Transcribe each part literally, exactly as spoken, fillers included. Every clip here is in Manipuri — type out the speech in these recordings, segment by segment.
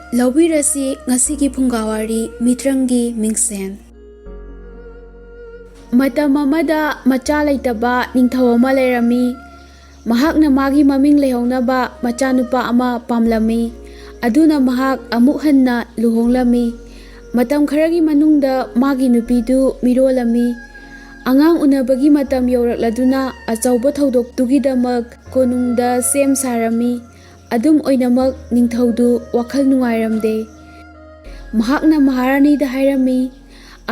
ꯂꯧꯕꯤꯔꯁꯤ ꯉꯁꯤꯒꯤ ꯐꯨꯡꯒꯥꯋꯥꯔꯤ ꯃꯤꯇ꯭ꯔꯪꯒꯤ ꯃꯤꯡꯁꯦꯟ꯫ ꯃꯇꯝ ꯑꯃꯗ ꯃꯆꯥ ꯂꯩꯇꯕ ꯅꯤꯡꯊꯧ ꯑꯃ ꯂꯩꯔꯝꯃꯤ꯫ ꯃꯍꯥꯛꯅ ꯃꯥꯒꯤ ꯃꯃꯤꯡ ꯂꯩꯍꯧꯅꯕ ꯃꯆꯥꯅꯨꯄꯥ ꯑꯃ ꯄꯥꯝꯂꯝꯃꯤ꯫ ꯑꯗꯨꯅ ꯃꯍꯥꯛ ꯑꯃꯨꯛ ꯍꯟꯅ ꯂꯨꯍꯣꯡꯂꯝꯃꯤ꯫ ꯃꯇꯝ ꯈꯔꯒꯤ ꯃꯅꯨꯡꯗ ꯃꯥꯒꯤ ꯅꯨꯄꯤꯗꯨ ꯃꯤꯔꯣꯜꯂꯝꯃꯤ꯫ ꯑꯉꯥꯡ ꯎꯅꯕꯒꯤ ꯃꯇꯝ ꯌꯧꯔꯛꯂꯗꯨꯅ ꯑꯆꯧꯕ ꯊꯧꯗꯣꯛꯇꯨꯒꯤꯗꯃꯛ ꯀꯣꯅꯨꯡꯗ ꯁꯦꯝ ꯁꯥꯔꯝꯃꯤ꯫ ꯑꯗꯨꯝ ꯑꯣꯏꯅꯃꯛ ꯅꯤꯡꯊꯧꯗꯨ ꯋꯥꯈꯜ ꯅꯨꯡꯉꯥꯏꯔꯝꯗꯦ꯫ ꯃꯍꯥꯛꯅ ꯃꯍꯥꯔꯥꯅꯤꯗ ꯍꯥꯏꯔꯝꯃꯤ,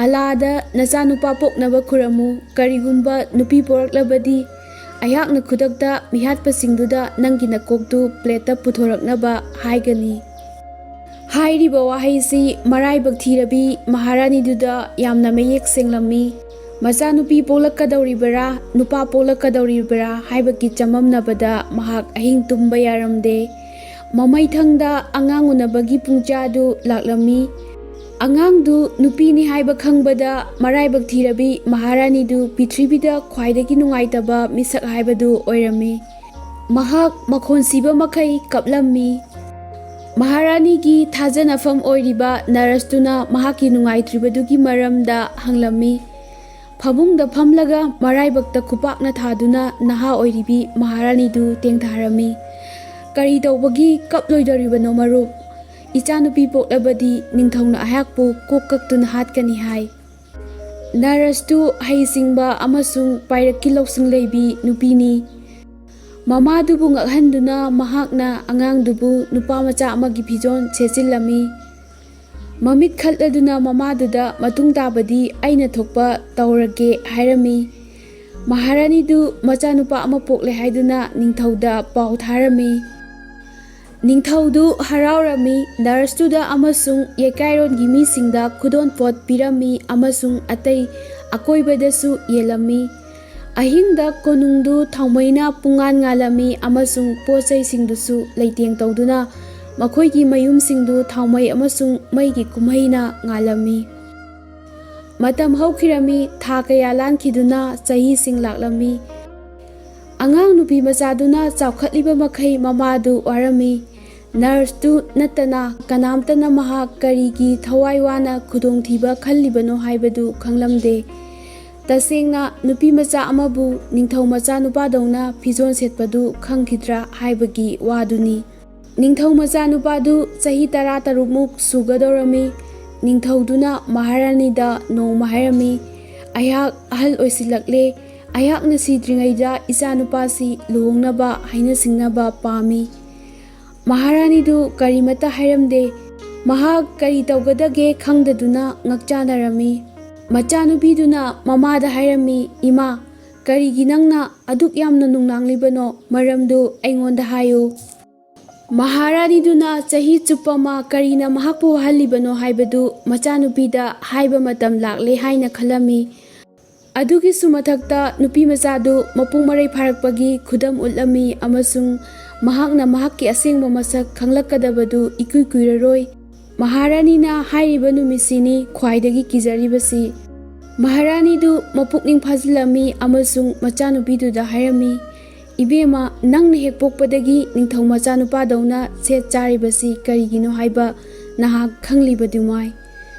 "ꯑꯂꯥꯗ ꯅꯆꯥꯅꯨꯄꯥ ꯄꯣꯛꯅꯕ ꯈꯨꯔꯝꯃꯨ꯫ ꯀꯔꯤꯒꯨꯝꯕ ꯅꯨꯄꯤ ꯄꯣꯔꯛꯂꯕꯗꯤ ꯑꯩꯍꯥꯛꯅ ꯈꯨꯗꯛꯇ ꯃꯤꯍꯥꯠꯄꯁꯤꯡꯗꯨꯗ ꯅꯪꯒꯤ ꯅꯀꯣꯛꯇꯨ ꯄ꯭ꯂꯦꯠꯇ ꯄꯨꯊꯣꯔꯛꯅꯕ ꯍꯥꯏꯒꯅꯤ"꯫ ꯍꯥꯏꯔꯤꯕ ꯋꯥꯍꯩꯁꯤ ꯃꯔꯥꯏꯕꯛ ꯊꯤꯔꯕꯤ ꯃꯍꯥꯔꯥꯅꯤꯗꯨꯗ ꯌꯥꯝꯅ ꯃꯌꯦꯛ ꯁꯦꯡꯂꯝꯃꯤ꯫ ꯃꯆꯥꯅꯨꯄꯤ ꯄꯣꯛꯂꯛꯀꯗꯧꯔꯤꯕꯔꯥ, ꯅꯨꯄꯥ ꯄꯣꯛꯂꯛꯀꯗꯧꯔꯤꯕꯔꯥ ꯍꯥꯏꯕꯒꯤ ꯆꯃꯝꯅꯕꯗ ꯃꯍꯥꯛ ꯑꯍꯤꯡ ꯇꯨꯝꯕ ꯌꯥꯔꯝꯗꯦ꯫ ꯃꯃꯩꯊꯪꯗ ꯑꯉꯥꯡ ꯎꯅꯕꯒꯤ ꯄꯨꯡꯖꯥꯗꯨ ꯂꯥꯛꯂꯝꯃꯤ꯫ ꯑꯉꯥꯡꯗꯨ ꯅꯨꯄꯤꯅꯤ ꯍꯥꯏꯕ ꯈꯪꯕꯗ ꯃꯔꯥꯏꯕꯛ ꯊꯤꯔꯕꯤ ꯃꯍꯥꯔꯥꯅꯤꯗꯨ ꯄ꯭ꯔꯤꯊꯤꯕꯤꯗ ꯈ꯭ꯋꯥꯏꯗꯒꯤ ꯅꯨꯡꯉꯥꯏꯇꯕ ꯃꯤꯁꯛ ꯍꯥꯏꯕꯗꯨ ꯑꯣꯏꯔꯝꯃꯤ꯫ ꯃꯍꯥꯛ ꯃꯈꯣꯟ ꯁꯤꯕ ꯃꯈꯩ ꯀꯞꯂꯝꯃꯤ꯫ ꯃꯍꯥꯔꯥꯅꯤꯒꯤ ꯊꯥꯖꯅꯐꯝ ꯑꯣꯏꯔꯤꯕ ꯅꯔꯁꯇꯨꯅ ꯃꯍꯥꯛꯀꯤ ꯅꯨꯡꯉꯥꯏꯇ꯭ꯔꯤꯕꯗꯨꯒꯤ ꯃꯔꯝꯗ ꯍꯪꯂꯝꯃꯤ꯫ ꯐꯃꯨꯡꯗ ꯐꯝꯂꯒ ꯃꯔꯥꯏꯕꯛꯇ ꯈꯨꯄꯥꯛꯅ ꯊꯥꯗꯨꯅ ꯅꯍꯥ ꯑꯣꯏꯔꯤꯕꯤ ꯃꯍꯥꯔꯥꯅꯤꯗꯨ ꯇꯦꯡꯊꯥꯔꯝꯃꯤ꯫ "ꯀꯔꯤ ꯇꯧꯕꯒꯤ ꯀꯞꯂꯣꯏꯗꯧꯔꯤꯕꯅꯣ ꯃꯔꯨꯞ? ꯏꯆꯥꯅꯨꯄꯤ ꯄꯣꯛꯂꯕꯗꯤ ꯅꯤꯡꯊꯧꯅ ꯑꯩꯍꯥꯛꯄꯨ ꯀꯣꯛ ꯀꯛꯇꯨꯅ ꯍꯥꯠꯀꯅꯤ ꯍꯥꯏ"꯫ ꯅꯔꯁꯇꯨ ꯍꯩꯁꯤꯡꯕ ꯑꯃꯁꯨꯡ ꯄꯥꯏꯔꯛꯀꯤ ꯂꯧꯁꯤꯡ ꯂꯩꯕꯤ ꯅꯨꯄꯤꯅꯤ꯫ ꯃꯃꯥꯗꯨꯕꯨ ꯉꯛꯍꯟꯗꯨꯅ ꯃꯍꯥꯛꯅ ꯑꯉꯥꯡꯗꯨꯕꯨ ꯅꯨꯄꯥ ꯃꯆꯥ ꯑꯃꯒꯤ ꯐꯤꯖꯣꯜ ꯁꯦꯠꯆꯤꯜꯂꯝꯃꯤ꯫ ꯃꯃꯤꯠ ꯈꯠꯂꯗꯨꯅ ꯃꯃꯥꯗꯨꯗ "ꯃꯇꯨꯡ ꯇꯥꯕꯗꯤ ꯑꯩꯅ ꯊꯣꯛꯄ ꯇꯧꯔꯒꯦ" ꯍꯥꯏꯔꯝꯃꯤ꯫ ꯃꯍꯥꯔꯥꯅꯤꯗꯨ ꯃꯆꯥꯅꯨꯄꯥ ꯑꯃ ꯄꯣꯛꯂꯦ ꯍꯥꯏꯗꯨꯅ ꯅꯤꯡꯊꯧꯗ ꯄꯥꯎ ꯊꯥꯔꯝꯃꯤ꯫ ꯅꯤꯡꯊꯧꯗꯨ ꯍꯔꯥꯎꯔꯝꯃꯤ꯫ ꯅꯔꯁꯇꯨꯗ ꯑꯃꯁꯨꯡ ꯌꯩꯀꯥꯏꯔꯣꯟꯒꯤ ꯃꯤꯁꯤꯡꯗ ꯈꯨꯗꯣꯜꯄꯣꯠ ꯄꯤꯔꯝꯃꯤ ꯑꯃꯁꯨꯡ ꯑꯇꯩ ꯑꯀꯣꯏꯕꯗꯁꯨ ꯌꯦꯜꯂꯝꯃꯤ꯫ ꯑꯍꯤꯡꯗ ꯀꯣꯅꯨꯡꯗꯨ ꯊꯥꯎꯃꯩꯅ ꯄꯨꯡꯉꯥꯟ ꯉꯥꯜꯂꯝꯃꯤ ꯑꯃꯁꯨꯡ ꯄꯣꯠ ꯆꯩꯁꯤꯡꯗꯨꯁꯨ ꯂꯩꯇꯦꯡ ꯇꯧꯗꯨꯅ ꯃꯈꯣꯏꯒꯤ ꯃꯌꯨꯝꯁꯤꯡꯗꯨ ꯊꯥꯎꯃꯩ ꯑꯃꯁꯨꯡ ꯃꯩꯒꯤ ꯀꯨꯝꯍꯩꯅ ꯉꯥꯜꯂꯝꯃꯤ꯫ ꯃꯇꯝ ꯍꯧꯈꯤꯔꯝꯃꯤ꯫ ꯊꯥ ꯀꯌꯥ ꯂꯥꯟꯈꯤꯗꯨꯅ ꯆꯍꯤꯁꯤꯡ ꯂꯥꯛꯂꯝꯃꯤ꯫ ꯑꯉꯥꯡ ꯅꯨꯄꯤ ꯃꯆꯥꯗꯨꯅ ꯆꯥꯎꯈꯠꯂꯤꯕ ꯃꯈꯩ ꯃꯃꯥꯗꯨ ꯋꯥꯔꯝꯃꯤ꯫ ꯅꯔꯁꯇꯨ ꯅꯠꯇꯅ ꯀꯅꯥꯝꯇꯅ ꯃꯍꯥꯛ ꯀꯔꯤꯒꯤ ꯊꯋꯥꯏ ꯋꯥꯅ ꯈꯨꯗꯣꯡꯊꯤꯕ ꯈꯜꯂꯤꯕꯅꯣ ꯍꯥꯏꯕꯗꯨ ꯈꯪꯂꯝꯗꯦ꯫ ꯇꯁꯦꯡꯅ ꯅꯨꯄꯤ ꯃꯆꯥ ꯑꯃꯕꯨ ꯅꯤꯡꯊꯧ ꯃꯆꯥꯅꯨꯄꯥꯗꯧꯅ ꯐꯤꯖꯣꯜ ꯁꯦꯠꯄꯗꯨ ꯈꯪꯈꯤꯗ꯭ꯔꯥ ꯍꯥꯏꯕꯒꯤ ꯋꯥꯗꯨꯅꯤ꯫ ꯅꯤꯡꯊꯧ ꯃꯆꯥꯅꯨꯄꯥꯗꯨ ꯆꯍꯤ ꯇꯔꯥ ꯇꯔꯨꯛꯃꯨꯛ ꯁꯨꯒꯗꯧꯔꯝꯃꯤ꯫ ꯅꯤꯡꯊꯧꯗꯨꯅ ꯃꯍꯥꯔꯥꯅꯤꯗ ꯅꯣꯡꯃ ꯍꯥꯏꯔꯝꯃꯤ, "ꯑꯩꯍꯥꯛ ꯑꯍꯜ ꯑꯣꯏꯁꯤꯜꯂꯛꯂꯦ꯫ ꯑꯩꯍꯥꯛꯅ ꯁꯤꯗ꯭ꯔꯤꯉꯩꯗ ꯏꯆꯥꯅꯨꯄꯥꯁꯤ ꯂꯨꯍꯣꯡꯅꯕ ꯍꯥꯏꯅ ꯁꯤꯡꯅꯕ ꯄꯥꯝꯃꯤ꯫" ꯃꯍꯥꯔꯥꯅꯤꯗꯨ ꯀꯔꯤꯃꯠꯇ ꯍꯥꯏꯔꯝꯗꯦ꯫ ꯃꯍꯥꯛ ꯀꯔꯤ ꯇꯧꯒꯗꯒꯦ ꯈꯪꯗꯗꯨꯅ ꯉꯛꯆꯥꯅꯔꯝꯃꯤ꯫ ꯃꯆꯥꯅꯨꯄꯤꯗꯨꯅ ꯃꯃꯥꯗ ꯍꯥꯏꯔꯝꯃꯤ, "ꯏꯃꯥ, ꯀꯔꯤꯒꯤ ꯅꯪꯅ ꯑꯗꯨꯛ ꯌꯥꯝꯅ ꯅꯨꯡꯅꯥꯡꯂꯤꯕꯅꯣ? ꯃꯔꯝꯗꯨ ꯑꯩꯉꯣꯟꯗ ꯍꯥꯏꯌꯨ꯫" ꯃꯍꯥꯔꯥꯅꯤꯗꯨꯅ ꯆꯍꯤ ꯆꯨꯞꯄ ꯑꯃ ꯀꯔꯤꯅ ꯃꯍꯥꯛꯄꯨ ꯋꯥꯍꯜꯂꯤꯕꯅꯣ ꯍꯥꯏꯕꯗꯨ ꯃꯆꯥꯅꯨꯄꯤꯗ ꯍꯥꯏꯕ ꯃꯇꯝ ꯂꯥꯛꯂꯦ ꯍꯥꯏꯅ ꯈꯜꯂꯝꯃꯤ꯫ ꯑꯗꯨꯒꯤꯁꯨ ꯃꯊꯛꯇ ꯅꯨꯄꯤ ꯃꯆꯥꯗꯨ ꯃꯄꯨꯡ ꯃꯔꯩ ꯐꯥꯔꯛꯄꯒꯤ ꯈꯨꯗꯝ ꯎꯠꯂꯝꯃꯤ ꯑꯃꯁꯨꯡ ꯃꯍꯥꯛꯅ ꯃꯍꯥꯛꯀꯤ ꯑꯁꯦꯡꯕ ꯃꯁꯛ ꯈꯪꯂꯛꯀꯗꯕꯗꯨ ꯏꯀꯨꯏ ꯀꯨꯏꯔꯔꯣꯏ꯫ ꯃꯍꯥꯔꯥꯅꯤꯅ ꯍꯥꯏꯔꯤꯕ ꯅꯨꯃꯤꯠꯁꯤꯅꯤ ꯈ꯭ꯋꯥꯏꯗꯒꯤ ꯀꯤꯖꯔꯤꯕꯁꯤ꯫ ꯃꯍꯥꯔꯥꯅꯤꯗꯨ ꯃꯄꯨꯛꯅꯤꯡ ꯐꯥꯖꯤꯜꯂꯝꯃꯤ ꯑꯃꯁꯨꯡ ꯃꯆꯥꯅꯨꯄꯤꯗꯨꯗ ꯍꯥꯏꯔꯝꯃꯤ, "ꯏꯕꯦꯝꯃ, ꯅꯪꯅ ꯍꯦꯛ ꯄꯣꯛꯄꯗꯒꯤ ꯅꯤꯡꯊꯧ ꯃꯆꯥꯅꯨꯄꯥꯗꯧꯅ ꯁꯦꯠ ꯆꯥꯔꯤꯕꯁꯤ ꯀꯔꯤꯒꯤꯅꯣ ꯍꯥꯏꯕ ꯅꯍꯥꯛ ꯈꯪꯂꯤꯕꯗꯨꯉꯥꯏ꯫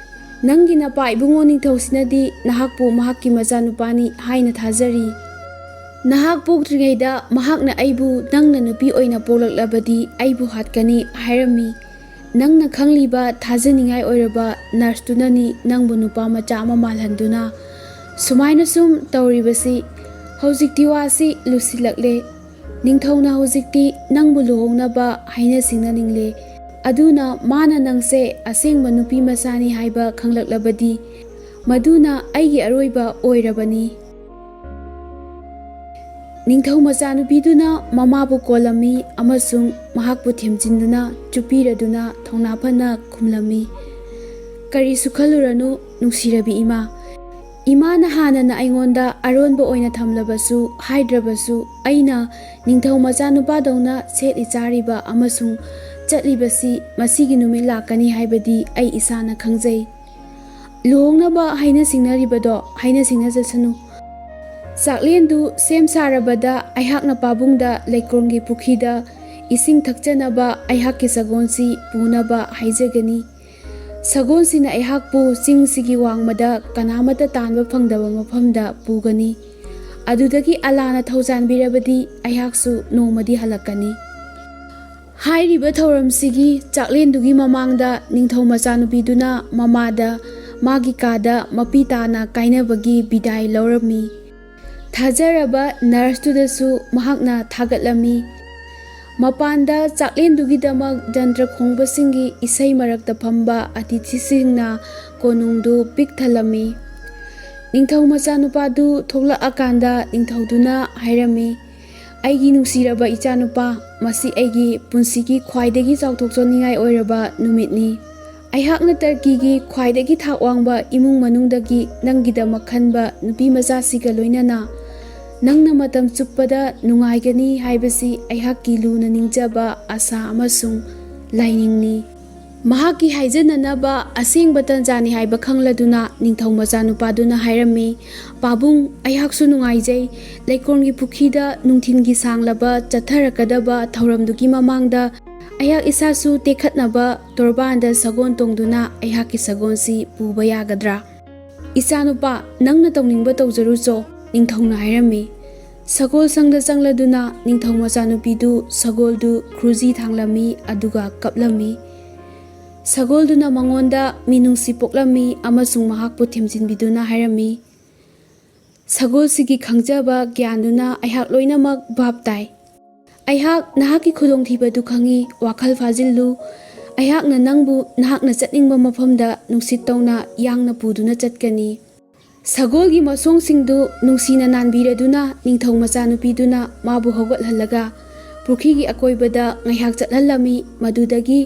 ꯅꯪꯒꯤ ꯅꯄꯥ ꯏꯕꯨꯡꯉꯣ ꯅꯤꯡꯊꯧꯁꯤꯅꯗꯤ ꯅꯍꯥꯛꯄꯨ ꯃꯍꯥꯛꯀꯤ ꯃꯆꯥꯅꯨꯄꯥꯅꯤ ꯍꯥꯏꯅ ꯊꯥꯖꯔꯤ꯫ ꯅꯍꯥꯛ ꯄꯣꯛꯇ꯭ꯔꯤꯉꯩꯗ ꯃꯍꯥꯛꯅ ꯑꯩꯕꯨ ꯅꯪꯅ ꯅꯨꯄꯤ ꯑꯣꯏꯅ ꯄꯣꯛꯂꯛꯂꯕꯗꯤ ꯑꯩꯕꯨ ꯍꯥꯠꯀꯅꯤ ꯍꯥꯏꯔꯝꯃꯤ꯫ ꯅꯪꯅ ꯈꯪꯂꯤꯕ ꯊꯥꯖꯅꯤꯡꯉꯥꯏ ꯑꯣꯏꯔꯕ ꯅꯔꯁꯇꯨꯅꯅꯤ ꯅꯪꯕꯨ ꯅꯨꯄꯥ ꯃꯆꯥ ꯑꯃ ꯃꯥꯜꯍꯟꯗꯨꯅ ꯁꯨꯃꯥꯏꯅ ꯁꯨꯝ ꯇꯧꯔꯤꯕꯁꯤ꯫ ꯍꯧꯖꯤꯛꯇꯤ ꯋꯥꯁꯤ ꯂꯨꯁꯤꯜꯂꯛꯂꯦ꯫ ꯅꯤꯡꯊꯧꯅ ꯍꯧꯖꯤꯛꯇꯤ ꯅꯪꯕꯨ ꯂꯨꯍꯣꯡꯅꯕ ꯍꯥꯏꯅ ꯁꯤꯡꯅꯅꯤꯡꯂꯦ꯫ ꯑꯗꯨꯅ ꯃꯥꯅ ꯅꯪꯁꯦ ꯑꯁꯦꯡꯕ ꯅꯨꯄꯤ ꯃꯆꯥꯅꯤ ꯍꯥꯏꯕ ꯈꯪꯂꯛꯂꯕꯗꯤ ꯃꯗꯨꯅ ꯑꯩꯒꯤ ꯑꯔꯣꯏꯕ ꯑꯣꯏꯔꯕꯅꯤ꯫" ꯅꯤꯡꯊꯧ ꯃꯆꯥꯅꯨꯄꯤꯗꯨꯅ ꯃꯃꯥꯕꯨ ꯀꯣꯜꯂꯝꯃꯤ ꯑꯃꯁꯨꯡ ꯃꯍꯥꯛꯄꯨ ꯊꯦꯝꯖꯤꯟꯗꯨꯅ ꯆꯨꯞꯄꯤꯔꯗꯨꯅ ꯊꯧꯅꯥ ꯐꯅ ꯈꯨꯝꯂꯝꯃꯤ, "ꯀꯔꯤꯁꯨ ꯈꯜꯂꯨꯔꯅꯨ, ꯅꯨꯡꯁꯤꯔꯕꯤ ꯏꯃꯥ꯫ ꯏꯃꯥꯅ ꯍꯥꯟꯅꯅ ꯑꯩꯉꯣꯟꯗ ꯑꯔꯣꯟꯕ ꯑꯣꯏꯅ ꯊꯝꯂꯕꯁꯨ ꯍꯥꯏꯗ꯭ꯔꯕꯁꯨ ꯑꯩꯅ ꯅꯤꯡꯊꯧ ꯃꯆꯥꯅꯨꯄꯥꯗꯧꯅ ꯁꯦꯠꯂꯤ ꯆꯥꯔꯤꯕ ꯑꯃꯁꯨꯡ ꯆꯠꯂꯤꯕꯁꯤ ꯃꯁꯤꯒꯤ ꯅꯨꯃꯤꯠ ꯂꯥꯛꯀꯅꯤ ꯍꯥꯏꯕꯗꯤ ꯑꯩ ꯏꯁꯥꯅ ꯈꯪꯖꯩ꯫ ꯂꯨꯍꯣꯡꯅꯕ ꯍꯥꯏꯅ ꯁꯤꯡꯅꯔꯤꯕꯗꯣ ꯍꯥꯏꯅ ꯁꯤꯡꯅꯖꯁꯅꯨ꯫ ꯆꯥꯛꯂꯦꯟꯗꯨ ꯁꯦꯝ ꯁꯥꯔꯕꯗ ꯑꯩꯍꯥꯛꯅ ꯄꯥꯕꯨꯡꯗ ꯂꯩꯀ꯭ꯔꯣꯝꯒꯤ ꯄꯨꯈ꯭ꯔꯤꯗ ꯏꯁꯤꯡ ꯊꯛꯆꯅꯕ ꯑꯩꯍꯥꯛꯀꯤ ꯁꯒꯣꯜꯁꯤ ꯄꯨꯅꯕ ꯍꯥꯏꯖꯒꯅꯤ꯫ ꯁꯒꯣꯜꯁꯤꯅ ꯑꯩꯍꯥꯛꯄꯨ ꯆꯤꯡꯁꯤꯒꯤ ꯋꯥꯡꯃꯗ ꯀꯅꯥꯃꯠꯇ ꯇꯥꯟꯕ ꯐꯪꯗꯕ ꯃꯐꯝꯗ ꯄꯨꯒꯅꯤ꯫ ꯑꯗꯨꯗꯒꯤ ꯑꯂꯥꯅ ꯊꯧꯖꯥꯟꯕꯤꯔꯕꯗꯤ ꯑꯩꯍꯥꯛꯁꯨ ꯅꯣꯡꯃꯗꯤ ꯍꯜꯂꯛꯀꯅꯤ꯫ ꯍꯥꯏꯔꯤꯕ ꯊꯧꯔꯝꯁꯤꯒꯤ ꯆꯥꯛꯂꯦꯟꯗꯨꯒꯤ ꯃꯃꯥꯡꯗ ꯅꯤꯡꯊꯧ ꯃꯆꯥꯅꯨꯄꯤꯗꯨꯅ ꯃꯃꯥꯗ ꯃꯥꯒꯤ ꯀꯥꯗ ꯃꯄꯤ ꯇꯥꯅ ꯀꯥꯏꯅꯕꯒꯤ ꯕꯤꯗꯥꯏ ꯂꯧꯔꯝꯃꯤ꯫ ꯊꯥꯖꯔꯕ ꯅꯔꯁꯇꯨꯗꯁꯨ ꯃꯍꯥꯛꯅ ꯊꯥꯒꯠꯂꯝꯃꯤ꯫ ꯃꯄꯥꯟꯗ ꯆꯥꯛꯂꯦꯟꯗꯨꯒꯤꯗꯃꯛ ꯖꯟꯇ꯭ꯔ ꯈꯣꯡꯕꯁꯤꯡꯒꯤ ꯏꯁꯩ ꯃꯔꯛꯇ ꯐꯝꯕ ꯑꯇꯤꯊꯤꯁꯤꯡꯅ ꯀꯣꯅꯨꯡꯗꯨ ꯄꯤꯛ ꯊꯜꯂꯝꯃꯤ꯫ ꯅꯤꯡꯊꯧ ꯃꯆꯥꯅꯨꯄꯥꯗꯨ ꯊꯣꯛꯂꯛꯑꯀꯥꯟꯗ ꯅꯤꯡꯊꯧꯗꯨꯅ ꯍꯥꯏꯔꯝꯃꯤ, "ꯑꯩꯒꯤ ꯅꯨꯡꯁꯤꯔꯕ ꯏꯆꯥꯅꯨꯄꯥ, ꯃꯁꯤ ꯑꯩꯒꯤ ꯄꯨꯟꯁꯤꯒꯤ ꯈ꯭ꯋꯥꯏꯗꯒꯤ ꯆꯥꯎꯊꯣꯛꯆꯅꯤꯡꯉꯥꯏ ꯑꯣꯏꯔꯕ ꯅꯨꯃꯤꯠꯅꯤ꯫ ꯑꯩꯍꯥꯛꯅ ꯇꯔꯀꯤꯒꯤ ꯈ꯭ꯋꯥꯏꯗꯒꯤ ꯊꯥꯛ ꯋꯥꯡꯕ ꯏꯃꯨꯡ ꯃꯅꯨꯡꯗꯒꯤ ꯅꯪꯒꯤꯗꯃꯛ ꯈꯟꯕ ꯅꯨꯄꯤ ꯃꯆꯥꯁꯤꯒ ꯂꯣꯏꯅꯅ ꯅꯪꯅ ꯃꯇꯝ ꯆꯨꯞꯄꯗ ꯅꯨꯡꯉꯥꯏꯒꯅꯤ ꯍꯥꯏꯕꯁꯤ ꯑꯩꯍꯥꯛꯀꯤ ꯂꯨꯅ ꯅꯤꯡꯖꯕ ꯑꯁꯥ ꯑꯃꯁꯨꯡ ꯂꯥꯏꯅꯤꯡꯅꯤ"꯫ ꯃꯍꯥꯛꯀꯤ ꯍꯥꯏꯖꯅꯅꯕ ꯑꯁꯦꯡꯕ ꯇꯟꯖꯥꯅꯤ ꯍꯥꯏꯕ ꯈꯪꯂꯗꯨꯅ ꯅꯤꯡꯊꯧ ꯃꯆꯥꯅꯨꯄꯥꯗꯨꯅ ꯍꯥꯏꯔꯝꯃꯤ, "ꯄꯥꯕꯨꯡ, ꯑꯩꯍꯥꯛꯁꯨ ꯅꯨꯡꯉꯥꯏꯖꯩ꯫ ꯂꯩꯀꯣꯜꯒꯤ ꯄꯨꯈ꯭ꯔꯤꯗ ꯅꯨꯡꯊꯤꯜꯒꯤ ꯁꯥꯡꯂꯕ ꯆꯠꯊꯔꯛꯀꯗꯕ ꯊꯧꯔꯝꯗꯨꯒꯤ ꯃꯃꯥꯡꯗ ꯑꯩꯍꯥꯛ ꯏꯁꯥꯁꯨ ꯇꯦꯛꯈꯠꯅꯕ ꯇꯣꯔꯕꯥꯟꯗ ꯁꯒꯣꯜ ꯇꯣꯡꯗꯨꯅ ꯑꯩꯍꯥꯛꯀꯤ ꯁꯒꯣꯜꯁꯤ ꯄꯨꯕ ꯌꯥꯒꯗ꯭ꯔꯥ?" "ꯏꯆꯥꯅꯨꯄꯥ, ꯅꯪꯅ ꯇꯧꯅꯤꯡꯕ ꯇꯧꯖꯔꯨꯆꯣ," ꯅꯤꯡꯊꯧꯅ ꯍꯥꯏꯔꯝꯃꯤ꯫ ꯁꯒꯣꯜ ꯁꯪꯗ ꯆꯪꯂꯗꯨꯅ ꯅꯤꯡꯊꯧ ꯃꯆꯥꯅꯨꯄꯤꯗꯨ ꯁꯒꯣꯜꯗꯨ ꯈꯨꯔꯨꯖꯤ ꯊꯥꯡꯂꯝꯃꯤ, ꯑꯗꯨꯒ ꯀꯞꯂꯝꯃꯤ꯫ ꯁꯒꯣꯜꯗꯨꯅ ꯃꯉꯣꯟꯗ ꯃꯤꯅꯨꯡꯁꯤ ꯄꯣꯛꯂꯝꯃꯤ ꯑꯃꯁꯨꯡ ꯃꯍꯥꯛꯄꯨ ꯊꯦꯝꯖꯤꯟꯕꯤꯗꯨꯅ ꯍꯥꯏꯔꯝꯃꯤ, "ꯁꯒꯣꯜꯁꯤꯒꯤ ꯈꯪꯖꯕ ꯒ꯭ꯌꯥꯟꯗꯨꯅ ꯑꯩꯍꯥꯛ ꯂꯣꯏꯅꯃꯛ ꯚꯥꯞ ꯇꯥꯏ꯫ ꯑꯩꯍꯥꯛ ꯅꯍꯥꯛꯀꯤ ꯈꯨꯗꯣꯡꯊꯤꯕꯗꯨ ꯈꯪꯏ, ꯋꯥꯈꯜ ꯐꯥꯖꯤꯜꯂꯨ꯫ ꯑꯩꯍꯥꯛꯅ ꯅꯪꯕꯨ ꯅꯍꯥꯛꯅ ꯆꯠꯅꯤꯡꯕ ꯃꯐꯝꯗ ꯅꯨꯡꯁꯤꯠ ꯇꯧꯅ ꯌꯥꯡꯅ ꯄꯨꯗꯨꯅ ꯆꯠꯀꯅꯤ"꯫ ꯁꯒꯣꯜꯒꯤ ꯃꯁꯣꯡꯁꯤꯡꯗꯨ ꯅꯨꯡꯁꯤꯅ ꯅꯥꯟꯕꯤꯔꯗꯨꯅ ꯅꯤꯡꯊꯧ ꯃꯆꯥꯅꯨꯄꯤꯗꯨꯅ ꯃꯥꯕꯨ ꯍꯧꯒꯠꯍꯜꯂꯒ ꯄꯨꯈ꯭ꯔꯤꯒꯤ ꯑꯀꯣꯏꯕꯗ ꯉꯥꯏꯍꯥꯛ ꯆꯠꯍꯜꯂꯝꯃꯤ꯫ ꯃꯗꯨꯗꯒꯤ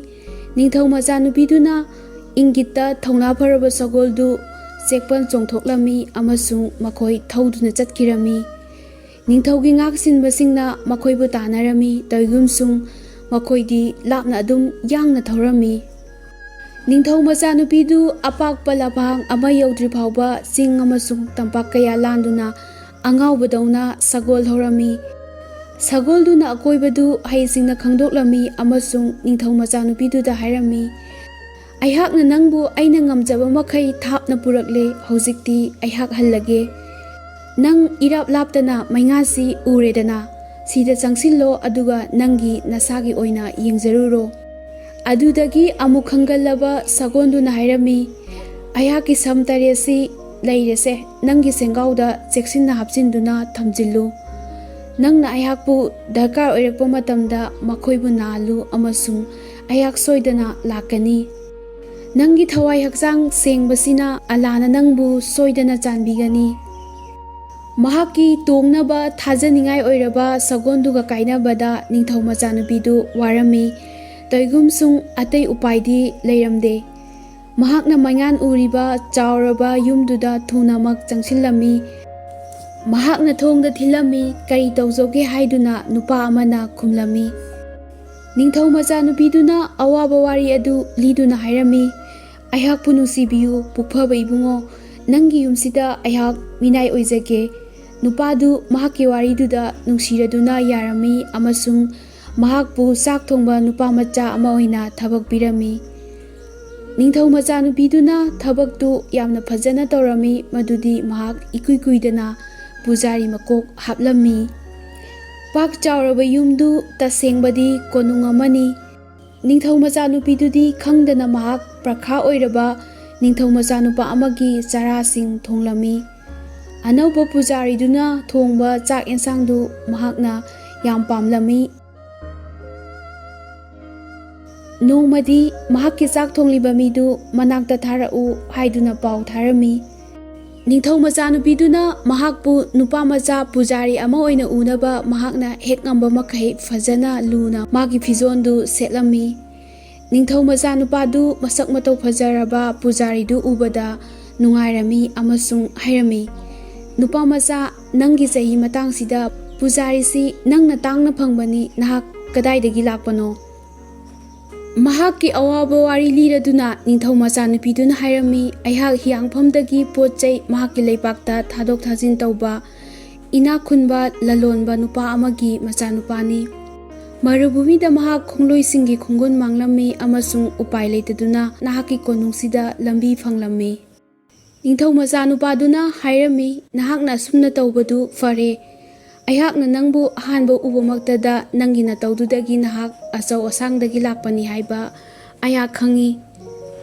ꯅꯤꯡꯊꯧ ꯃꯆꯥꯅꯨꯄꯤꯗꯨꯅ ꯏꯪꯒꯤꯠꯇ ꯊꯧꯅꯥ ꯐꯔꯕ ꯁꯒꯣꯜꯗꯨ ꯆꯦꯛꯄꯜ ꯆꯣꯡꯊꯣꯛꯂꯝꯃꯤ ꯑꯃꯁꯨꯡ ꯃꯈꯣꯏ ꯊꯧꯗꯨꯅ ꯆꯠꯈꯤꯔꯝꯃꯤ꯫ ꯅꯤꯡꯊꯧꯒꯤ ꯉꯥꯛꯁꯤꯟꯕꯁꯤꯡꯅ ꯃꯈꯣꯏꯕꯨ ꯇꯥꯟꯅꯔꯝꯃꯤ, ꯇꯧꯏꯒꯨꯝꯁꯨꯡ ꯃꯈꯣꯏꯗꯤ ꯂꯥꯞꯅ ꯑꯗꯨꯝ ꯌꯥꯡꯅ ꯊꯧꯔꯝꯃꯤ꯫ ꯅꯤꯡꯊꯧ ꯃꯆꯥꯅꯨꯄꯤꯗꯨ ꯑꯄꯥꯛꯄ ꯂꯝꯍꯥꯡ ꯑꯃ ꯌꯧꯗ꯭ꯔꯤ ꯐꯥꯎꯕ ꯆꯤꯡ ꯑꯃꯁꯨꯡ ꯇꯝꯄꯥꯛ ꯀꯌꯥ ꯂꯥꯟꯗꯨꯅ ꯑꯉꯥꯎꯕꯗꯧꯅ ꯁꯒꯣꯜ ꯊꯧꯔꯝꯃꯤ꯫ ꯁꯒꯣꯜꯗꯨꯅ ꯑꯀꯣꯏꯕꯗꯨ ꯍꯩꯁꯤꯡꯅ ꯈꯪꯗꯣꯛꯂꯝꯃꯤ ꯑꯃꯁꯨꯡ ꯅꯤꯡꯊꯧ ꯃꯆꯥꯅꯨꯄꯤꯗꯨꯗ ꯍꯥꯏꯔꯝꯃꯤ, "ꯑꯩꯍꯥꯛꯅ ꯅꯪꯕꯨ ꯑꯩꯅ ꯉꯝꯖꯕ ꯃꯈꯩ ꯊꯥꯞꯅ ꯄꯨꯔꯛꯂꯦ꯫ ꯍꯧꯖꯤꯛꯇꯤ ꯑꯩꯍꯥꯛ ꯍꯜꯂꯒꯦ꯫ ꯅꯪ ꯏꯔꯥꯞ ꯂꯥꯞꯇꯅ ꯃꯩꯉꯥꯁꯤ ꯎꯔꯦꯗꯅ, ꯁꯤꯗ ꯆꯪꯁꯤꯜꯂꯣ ꯑꯗꯨꯒ ꯅꯪꯒꯤ ꯅꯁꯥꯒꯤ ꯑꯣꯏꯅ ꯌꯦꯡꯖꯔꯨꯔꯣ꯫" ꯑꯗꯨꯗꯒꯤ ꯑꯃꯨꯛ ꯈꯪꯒꯜꯂꯕ ꯁꯒꯣꯜꯗꯨꯅ ꯍꯥꯏꯔꯝꯃꯤ, "ꯑꯩꯍꯥꯛꯀꯤ ꯁꯝ ꯇꯔꯦꯠꯁꯤ ꯂꯩꯔꯦꯁꯦ, ꯅꯪꯒꯤ ꯁꯦꯡꯒꯥꯎꯗ ꯆꯦꯛꯁꯤꯟꯅ ꯍꯥꯞꯆꯤꯟꯗꯨꯅ ꯊꯝꯖꯤꯜꯂꯨ꯫ ꯅꯪꯅ ꯑꯩꯍꯥꯛꯄꯨ ꯗꯔꯀꯥꯔ ꯑꯣꯏꯔꯛꯄ ꯃꯇꯝꯗ ꯃꯈꯣꯏꯕꯨ ꯅꯥꯍꯜꯂꯨ ꯑꯃꯁꯨꯡ ꯑꯩꯍꯥꯛ ꯁꯣꯏꯗꯅ ꯂꯥꯛꯀꯅꯤ꯫ ꯅꯪꯒꯤ ꯊꯋꯥꯏ ꯍꯛꯆꯥꯡ ꯁꯦꯡꯕꯁꯤꯅ ꯑꯂꯥꯅ ꯅꯪꯕꯨ ꯁꯣꯏꯗꯅ ꯆꯥꯟꯕꯤꯒꯅꯤ꯫" ꯃꯍꯥꯛꯀꯤ ꯇꯣꯡꯅꯕ ꯊꯥꯖꯅꯤꯡꯉꯥꯏ ꯑꯣꯏꯔꯕ ꯁꯒꯣꯜꯗꯨꯒ ꯀꯥꯏꯅꯕꯗ ꯅꯤꯡꯊꯧ ꯃꯆꯥꯅꯨꯄꯤꯗꯨ ꯋꯥꯔꯝꯃꯤ꯫ ꯇꯧꯏꯒꯨꯝꯁꯨꯡ ꯑꯇꯩ ꯎꯄꯥꯏꯗꯤ ꯂꯩꯔꯝꯗꯦ꯫ ꯃꯍꯥꯛꯅ ꯃꯩꯉꯥꯟ ꯎꯔꯤꯕ ꯆꯥꯎꯔꯕ ꯌꯨꯝꯗꯨꯗ ꯊꯨꯅꯃꯛ ꯆꯪꯁꯤꯜꯂꯝꯃꯤ꯫ ꯃꯍꯥꯛꯅ ꯊꯣꯡꯗ ꯊꯤꯜꯂꯝꯃꯤ꯫ "ꯀꯔꯤ ꯇꯧꯖꯧꯒꯦ ꯍꯥꯏꯗꯨꯅ?" ꯅꯨꯄꯥ ꯑꯃꯅ ꯈꯨꯝꯂꯝꯃꯤ꯫ ꯅꯤꯡꯊꯧ ꯃꯆꯥꯅꯨꯄꯤꯗꯨꯅ ꯑꯋꯥꯕ ꯋꯥꯔꯤ ꯑꯗꯨ ꯂꯤꯗꯨꯅ ꯍꯥꯏꯔꯝꯃꯤ, "ꯑꯩꯍꯥꯛꯄꯨ ꯅꯨꯡꯁꯤꯕꯤꯌꯨ, ꯄꯨꯛꯐꯕ ꯏꯕꯨꯡꯉꯣ꯫ ꯅꯪꯒꯤ ꯌꯨꯝꯁꯤꯗ ꯑꯩꯍꯥꯛ ꯃꯤꯅꯥꯏ ꯑꯣꯏꯖꯒꯦ꯫" ꯅꯨꯄꯥꯗꯨ ꯃꯍꯥꯛꯀꯤ ꯋꯥꯔꯤꯗꯨꯗ ꯅꯨꯡꯁꯤꯔꯗꯨꯅ ꯌꯥꯔꯝꯃꯤ ꯑꯃꯁꯨꯡ ꯃꯍꯥꯛꯄꯨ ꯆꯥꯛ ꯊꯣꯡꯕ ꯅꯨꯄꯥ ꯃꯆꯥ ꯑꯃ ꯑꯣꯏꯅ ꯊꯕꯛ ꯄꯤꯔꯝꯃꯤ꯫ ꯅꯤꯡꯊꯧ ꯃꯆꯥꯅꯨꯄꯤꯗꯨꯅ ꯊꯕꯛꯇꯨ ꯌꯥꯝꯅ ꯐꯖꯅ ꯇꯧꯔꯝꯃꯤ, ꯃꯗꯨꯗꯤ ꯃꯍꯥꯛ ꯏꯀꯨꯏ ꯀꯨꯏꯗꯅ ꯄꯨꯖꯥꯔꯤ ꯃꯀꯣꯛ ꯍꯥꯞꯂꯝꯃꯤ꯫ ꯄꯥꯛ ꯆꯥꯎꯔꯕ ꯌꯨꯝꯗꯨ ꯇꯁꯦꯡꯕꯗꯤ ꯀꯣꯅꯨꯡ ꯑꯃꯅꯤ꯫ ꯅꯤꯡꯊꯧ ꯃꯆꯥꯅꯨꯄꯤꯗꯨꯗꯤ ꯈꯪꯗꯅ ꯃꯍꯥꯛ ꯄ꯭ꯔꯈꯥ ꯑꯣꯏꯔꯕ ꯅꯤꯡꯊꯧ ꯃꯆꯥꯅꯨꯄꯥ ꯑꯃꯒꯤ ꯆꯔꯥꯁꯤꯡ ꯊꯣꯡꯂꯝꯃꯤ꯫ ꯑꯅꯧꯕ ꯄꯨꯖꯥꯔꯤꯗꯨꯅ ꯊꯣꯡꯕ ꯆꯥꯛ ꯌꯦꯟꯁꯥꯡꯗꯨ ꯃꯍꯥꯛꯅ ꯌꯥꯝ ꯄꯥꯝꯂꯝꯃꯤ꯫ ꯅꯣꯡꯃꯗꯤ ꯃꯍꯥꯛꯀꯤ ꯆꯥꯛ ꯊꯣꯡꯂꯤꯕ ꯃꯤꯗꯨ ꯃꯅꯥꯛꯇ ꯊꯥꯔꯛꯎ ꯍꯥꯏꯗꯨꯅ ꯄꯥꯎ ꯊꯥꯔꯝꯃꯤ꯫ ꯅꯤꯡꯊꯧ ꯃꯆꯥꯅꯨꯄꯤꯗꯨꯅ ꯃꯍꯥꯛꯄꯨ ꯅꯨꯄꯥ ꯃꯆꯥ ꯄꯨꯖꯥꯔꯤ ꯑꯃ ꯑꯣꯏꯅ ꯎꯅꯕ ꯃꯍꯥꯛꯅ ꯍꯦꯛ ꯉꯝꯕ ꯃꯈꯩ ꯐꯖꯅ ꯂꯨꯅ ꯃꯥꯒꯤ ꯐꯤꯖꯣꯜꯗꯨ ꯁꯦꯠꯂꯝꯃꯤ꯫ ꯅꯤꯡꯊꯧ ꯃꯆꯥꯅꯨꯄꯥꯗꯨ ꯃꯁꯛ ꯃꯇꯧ ꯐꯖꯔꯕ ꯄꯨꯖꯥꯔꯤꯗꯨ ꯎꯕꯗ ꯅꯨꯡꯉꯥꯏꯔꯝꯃꯤ ꯑꯃꯁꯨꯡ ꯍꯥꯏꯔꯝꯃꯤ, "ꯅꯨꯄꯥ ꯃꯆꯥ, ꯅꯪꯒꯤ ꯆꯍꯤ ꯃꯇꯥꯡꯁꯤꯗ ꯄꯨꯖꯥꯔꯤꯁꯤ ꯅꯪꯅ ꯇꯥꯡꯅ ꯐꯪꯕꯅꯤ, ꯅꯍꯥꯛ ꯀꯗꯥꯏꯗꯒꯤ ꯂꯥꯛꯄꯅꯣ?" ꯃꯍꯥꯛꯀꯤ ꯑꯋꯥꯕ ꯋꯥꯔꯤ ꯂꯤꯔꯗꯨꯅ ꯅꯤꯡꯊꯧ ꯃꯆꯥꯅꯨꯄꯤꯗꯨꯅ ꯍꯥꯏꯔꯝꯃꯤ, "ꯑꯩꯍꯥꯛ ꯍꯤꯌꯥꯡꯐꯝꯗꯒꯤ ꯄꯣꯠ ꯆꯩ ꯃꯍꯥꯛꯀꯤ ꯂꯩꯄꯥꯛꯇ ꯊꯥꯗꯣꯛ ꯊꯥꯖꯤꯟ ꯇꯧꯕ ꯏꯅꯥꯛ ꯈꯨꯟꯕ ꯂꯂꯣꯟꯕ ꯅꯨꯄꯥ ꯑꯃꯒꯤ ꯃꯆꯥꯅꯨꯄꯥꯅꯤ꯫ ꯃꯔꯨꯚꯨꯃꯤꯗ ꯃꯍꯥꯛ ꯈꯣꯡꯂꯣꯏꯁꯤꯡꯒꯤ ꯈꯣꯡꯒꯨꯟ ꯃꯥꯡꯂꯝꯃꯤ ꯑꯃꯁꯨꯡ ꯎꯄꯥꯏ ꯂꯩꯇꯗꯨꯅ ꯅꯍꯥꯛꯀꯤ ꯀꯣꯅꯨꯡꯁꯤꯗ ꯂꯝꯕꯤ ꯐꯪꯂꯝꯃꯤ꯫ ꯅꯤꯡꯊꯧ ꯃꯆꯥꯅꯨꯄꯥꯗꯨꯅ ꯍꯥꯏꯔꯝꯃꯤ, "ꯅꯍꯥꯛꯅ ꯑꯁꯨꯝꯅ ꯇꯧꯕꯗꯨ ꯐꯔꯦ꯫ ꯑꯩꯍꯥꯛꯅ ꯅꯪꯕꯨ ꯑꯍꯥꯟꯕ ꯎꯕꯃꯛꯇꯗ ꯅꯪꯒꯤ ꯅꯇꯧꯗꯨꯗꯒꯤ ꯅꯍꯥꯛ ꯑꯆꯧ ꯑꯁꯥꯡꯗꯒꯤ ꯂꯥꯛꯄꯅꯤ ꯍꯥꯏꯕ ꯑꯩꯍꯥꯛ ꯈꯪꯏ꯫"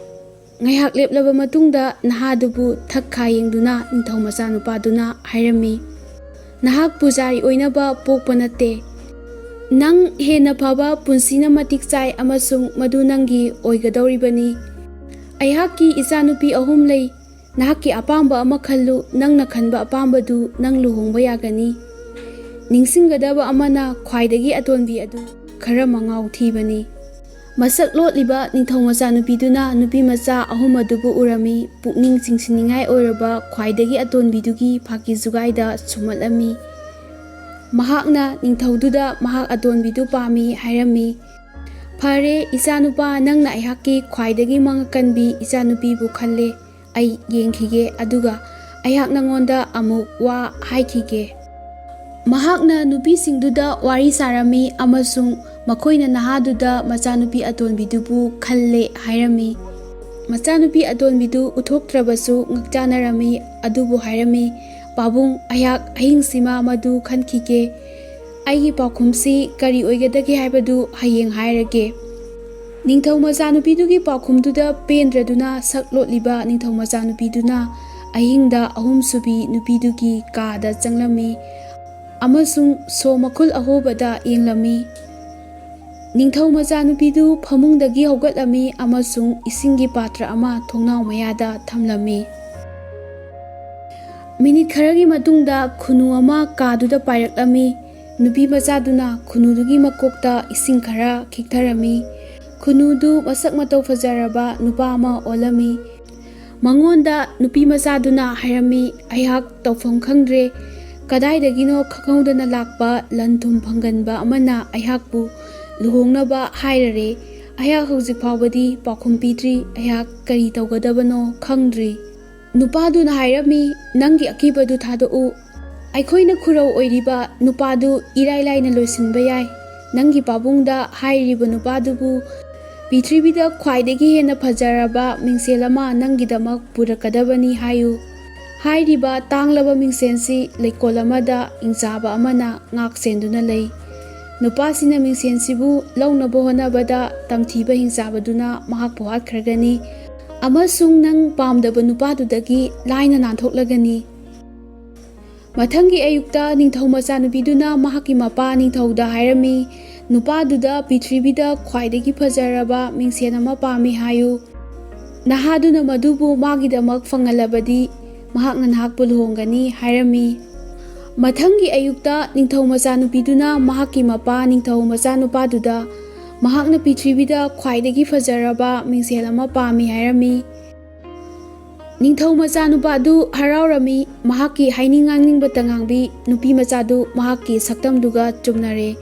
ꯉꯥꯏꯍꯥꯛ ꯂꯦꯞꯂꯕ ꯃꯇꯨꯡꯗ ꯅꯍꯥꯗꯨꯕꯨ ꯊꯛ ꯈꯥ ꯌꯦꯡꯗꯨꯅ ꯅꯤꯡꯊꯧ ꯃꯆꯥꯅꯨꯄꯥꯗꯨꯅ ꯍꯥꯏꯔꯝꯃꯤ, "ꯅꯍꯥꯛ ꯄꯨꯖꯥꯔꯤ ꯑꯣꯏꯅꯕ ꯄꯣꯛꯄ ꯅꯠꯇꯦ꯫ ꯅꯪ ꯍꯦꯟꯅ ꯐꯕ ꯄꯨꯟꯁꯤꯅ ꯃꯇꯤꯛ ꯆꯥꯏ ꯑꯃꯁꯨꯡ ꯃꯗꯨ ꯅꯪꯒꯤ ꯑꯣꯏꯒꯗꯧꯔꯤꯕꯅꯤ꯫ ꯑꯩꯍꯥꯛꯀꯤ ꯏꯆꯥꯅꯨꯄꯤ ꯑꯍꯨꯝ ꯂꯩ꯫ ꯅꯍꯥꯛꯀꯤ ꯑꯄꯥꯝꯕ ꯑꯃ ꯈꯜꯂꯨ, ꯅꯪꯅ ꯈꯟꯕ ꯑꯄꯥꯝꯕꯗꯨ ꯅꯪ ꯂꯨꯍꯣꯡꯕ ꯌꯥꯒꯅꯤ꯫ ꯅꯤꯡꯁꯤꯡꯒꯗꯕ ꯑꯃꯅ ꯈ꯭ꯋꯥꯏꯗꯒꯤ ꯑꯇꯣꯟꯕꯤ ꯑꯗꯨ ꯈꯔ ꯃꯉꯥꯎ ꯊꯤꯕꯅꯤ꯫" ꯃꯁꯛ ꯂꯣꯠꯂꯤꯕ ꯅꯤꯡꯊꯧ ꯃꯆꯥꯅꯨꯄꯤꯗꯨꯅ ꯅꯨꯄꯤ ꯃꯆꯥ ꯑꯍꯨꯝ ꯑꯗꯨꯕꯨ ꯎꯔꯝꯃꯤ꯫ ꯄꯨꯛꯅꯤꯡ ꯆꯤꯡꯁꯤꯟꯅꯤꯡꯉꯥꯏ ꯑꯣꯏꯔꯕ ꯈ꯭ꯋꯥꯏꯗꯒꯤ ꯑꯇꯣꯟꯕꯤꯗꯨꯒꯤ ꯐꯥꯀꯤ ꯖꯨꯒꯥꯏꯗ ꯁꯨꯝꯍꯠꯂꯝꯃꯤ꯫ ꯃꯍꯥꯛꯅ ꯅꯤꯡꯊꯧꯗꯨꯗ ꯃꯍꯥꯛ ꯑꯇꯣꯟꯕꯤꯗꯨ ꯄꯥꯝꯃꯤ ꯍꯥꯏꯔꯝꯃꯤ꯫ "ꯐꯔꯦ, ꯏꯆꯥꯅꯨꯄꯥ, ꯅꯪꯅ ꯑꯩꯍꯥꯛꯀꯤ ꯈ꯭ꯋꯥꯏꯗꯒꯤ ꯃꯉꯛ ꯀꯟꯕꯤ ꯏꯆꯥꯅꯨꯄꯤꯕꯨ ꯈꯜꯂꯦ꯫ ꯑꯩ ꯌꯦꯡꯈꯤꯒꯦ, ꯑꯗꯨꯒ ꯑꯩꯍꯥꯛ ꯅꯉꯣꯟꯗ ꯑꯃꯨꯛ ꯋꯥ ꯍꯥꯏꯈꯤꯒꯦ꯫" ꯃꯍꯥꯛꯅ ꯅꯨꯄꯤꯁꯤꯡꯗꯨꯗ ꯋꯥꯔꯤ ꯁꯥꯔꯝꯃꯤ ꯑꯃꯁꯨꯡ ꯃꯈꯣꯏꯅ ꯅꯍꯥꯗꯨꯗ ꯃꯆꯥꯅꯨꯄꯤ ꯑꯇꯣꯟꯕꯤꯗꯨꯕꯨ ꯈꯜꯂꯦ ꯍꯥꯏꯔꯝꯃꯤ꯫ ꯃꯆꯥꯅꯨꯄꯤ ꯑꯇꯣꯟꯕꯤꯗꯨ ꯎꯠꯊꯣꯛꯇ꯭ꯔꯕꯁꯨ ꯉꯛꯆꯥꯅꯔꯝꯃꯤ, ꯑꯗꯨꯕꯨ ꯍꯥꯏꯔꯝꯃꯤ, "ꯄꯥꯕꯨꯡ, ꯑꯩꯍꯥꯛ ꯑꯍꯤꯡꯁꯤꯃ ꯃꯗꯨ ꯈꯟꯈꯤꯒꯦ꯫ ꯑꯩꯒꯤ ꯄꯥꯎꯈꯨꯝꯁꯤ ꯀꯔꯤ ꯑꯣꯏꯒꯗꯒꯦ ꯍꯥꯏꯕꯗꯨ ꯍꯌꯦꯡ ꯍꯥꯏꯔꯒꯦ꯫" ꯅꯤꯡꯊꯧ ꯃꯆꯥꯅꯨꯄꯤꯗꯨꯒꯤ ꯄꯥꯎꯈꯨꯝꯗꯨꯗ ꯄꯦꯟꯗ꯭ꯔꯗꯨꯅ ꯁꯛ ꯂꯣꯠꯂꯤꯕ ꯅꯤꯡꯊꯧ ꯃꯆꯥꯅꯨꯄꯤꯗꯨꯅ ꯑꯍꯤꯡꯗ ꯑꯍꯨꯝꯁꯨꯕꯤ ꯅꯨꯄꯤꯗꯨꯒꯤ ꯀꯥꯗ ꯆꯪꯂꯝꯃꯤ ꯑꯃꯁꯨꯡ ꯁꯣ ꯃꯈꯨꯜ ꯑꯍꯣꯕꯗ ꯌꯦꯡꯂꯝꯃꯤ꯫ ꯅꯤꯡꯊꯧ ꯃꯆꯥꯅꯨꯄꯤꯗꯨ ꯐꯃꯨꯡꯗꯒꯤ ꯍꯧꯒꯠꯂꯝꯃꯤ ꯑꯃꯁꯨꯡ ꯏꯁꯤꯡꯒꯤ ꯄꯥꯇ꯭ꯔ ꯑꯃ ꯊꯣꯡꯅꯥꯎ ꯃꯌꯥꯗ ꯊꯝꯂꯝꯃꯤ꯫ ꯃꯤꯅꯤꯠ ꯈꯔꯒꯤ ꯃꯇꯨꯡꯗ ꯈꯨꯅꯨ ꯑꯃ ꯀꯥꯗꯨꯗ ꯄꯥꯏꯔꯛꯂꯝꯃꯤ꯫ ꯅꯨꯄꯤ ꯃꯆꯥꯗꯨꯅ ꯈꯨꯅꯨꯗꯨꯒꯤ ꯃꯀꯣꯛꯇ ꯏꯁꯤꯡ ꯈꯔ ꯈꯤꯛꯊꯔꯝꯃꯤ꯫ ꯈꯨꯅꯨꯗꯨ ꯃꯁꯛ ꯃꯇꯧ ꯐꯖꯔꯕ ꯅꯨꯄꯥ ꯑꯃ ꯑꯣꯜꯂꯝꯃꯤ꯫ ꯃꯉꯣꯟꯗ ꯅꯨꯄꯤ ꯃꯆꯥꯗꯨꯅ ꯍꯥꯏꯔꯝꯃꯤ, "ꯑꯩꯍꯥꯛ ꯇꯧꯐꯝ ꯈꯪꯗ꯭ꯔꯦ꯫ ꯀꯗꯥꯏꯗꯒꯤꯅꯣ ꯈꯪꯍꯧꯗꯅ ꯂꯥꯛꯄ ꯂꯟ ꯊꯨꯝ ꯐꯪꯒꯟꯕ ꯑꯃꯅ ꯑꯩꯍꯥꯛꯄꯨ ꯂꯨꯍꯣꯡꯅꯕ ꯍꯥꯏꯔꯔꯦ꯫ ꯑꯩꯍꯥꯛ ꯍꯧꯖꯤꯛ ꯐꯥꯎꯕꯗꯤ ꯄꯥꯎꯈꯨꯝ ꯄꯤꯗ꯭ꯔꯤ꯫ ꯑꯩꯍꯥꯛ ꯀꯔꯤ ꯇꯧꯒꯗꯕꯅꯣ ꯈꯪꯗ꯭ꯔꯤ꯫" ꯅꯨꯄꯥꯗꯨꯅ ꯍꯥꯏꯔꯝꯃꯤ, "ꯅꯪꯒꯤ ꯑꯀꯤꯕꯗꯨ ꯊꯥꯗꯣꯛꯎ꯫ ꯑꯩꯈꯣꯏꯅ ꯈꯨꯔꯧ ꯑꯣꯏꯔꯤꯕ ꯅꯨꯄꯥꯗꯨ ꯏꯔꯥꯏ ꯂꯥꯏꯅ ꯂꯣꯏꯁꯤꯟꯕ ꯌꯥꯏ꯫ ꯅꯪꯒꯤ ꯄꯥꯕꯨꯡꯗ ꯍꯥꯏꯔꯤꯕ ꯅꯨꯄꯥꯗꯨꯕꯨ ꯄ꯭ꯔꯤꯊꯤꯕꯤꯗ ꯈ꯭ꯋꯥꯏꯗꯒꯤ ꯍꯦꯟꯅ ꯐꯖꯔꯕ ꯃꯤꯡꯁꯦꯜ ꯑꯃ ꯅꯪꯒꯤꯗꯃꯛ ꯄꯨꯔꯛꯀꯗꯕꯅꯤ ꯍꯥꯏꯌꯨ꯫ ꯍꯥꯏꯔꯤꯕ ꯇꯥꯡꯂꯕ ꯃꯤꯡꯁꯦꯜꯁꯤ ꯂꯩꯀꯣꯜ ꯑꯃꯗ ꯍꯤꯡꯆꯥꯕ ꯑꯃꯅ ꯉꯥꯛ ꯁꯦꯟꯗꯨꯅ ꯂꯩ꯫ ꯅꯨꯄꯥꯁꯤꯅ ꯃꯤꯡꯁꯦꯜꯁꯤꯕꯨ ꯂꯧꯅꯕ ꯍꯣꯠꯅꯕꯗ ꯇꯝꯊꯤꯕ ꯍꯤꯡꯆꯥꯕꯗꯨꯅ ꯃꯍꯥꯛꯄꯨ ꯍꯥꯠꯈ꯭ꯔꯒꯅꯤ ꯑꯃꯁꯨꯡ ꯅꯪ ꯄꯥꯝꯗꯕ ꯅꯨꯄꯥꯗꯨꯗꯒꯤ ꯂꯥꯏꯅ ꯅꯥꯟꯊꯣꯛꯂꯒꯅꯤ꯫ ꯃꯊꯪꯒꯤ ꯑꯌꯨꯛꯇ ꯅꯤꯡꯊꯧ ꯃꯆꯥꯅꯨꯄꯤꯗꯨꯅ ꯃꯍꯥꯛꯀꯤ ꯃꯄꯥ ꯅꯤꯡꯊꯧꯗ ꯍꯥꯏꯔꯝꯃꯤ, "ꯅꯨꯄꯥꯗꯨꯗ ꯄ꯭ꯔꯤꯊꯤꯕꯤꯗ ꯈ꯭ꯋꯥꯏꯗꯒꯤ ꯐꯖꯔꯕ ꯃꯤꯡꯁꯦꯜ ꯑꯃ ꯄꯥꯝꯃꯤ ꯍꯥꯏꯌꯨ꯫ ꯅꯍꯥꯗꯨꯅ ꯃꯗꯨꯕꯨ ꯃꯥꯒꯤꯗꯃꯛ ꯐꯪꯍꯜꯂꯕꯗꯤ ꯃꯍꯥꯛꯅ ꯅꯍꯥꯛꯄꯨ ꯂꯨꯍꯣꯡꯒꯅꯤ" ꯍꯥꯏꯔꯝꯃꯤ꯫ ꯃꯊꯪꯒꯤ ꯑꯌꯨꯛꯇ ꯅꯤꯡꯊꯧ ꯃꯆꯥꯅꯨꯄꯤꯗꯨꯅ ꯃꯍꯥꯛꯀꯤ ꯃꯄꯥ ꯅꯤꯡꯊꯧ ꯃꯆꯥꯅꯨꯄꯥꯗꯨꯗ ꯃꯍꯥꯛꯅ ꯄ꯭ꯔꯤꯊꯤꯕꯤꯗ ꯈ꯭ꯋꯥꯏꯗꯒꯤ ꯐꯖꯔꯕ ꯃꯤꯡꯁꯦꯜ ꯑꯃ ꯄꯥꯝꯃꯤ ꯍꯥꯏꯔꯝꯃꯤ꯫ ꯅꯤꯡꯊꯧ ꯃꯆꯥꯅꯨꯄꯥꯗꯨ ꯍꯔꯥꯎꯔꯝꯃꯤ꯫ ꯃꯍꯥꯛꯀꯤ ꯍꯥꯏꯅꯤꯡ ꯉꯥꯡꯅꯤꯡꯕꯇ ꯉꯥꯡꯕꯤ ꯅꯨꯄꯤ ꯃꯆꯥꯗꯨ ꯃꯍꯥꯛꯀꯤ ꯁꯛꯇꯝꯗꯨꯒ ꯆꯨꯝꯅꯔꯦ꯫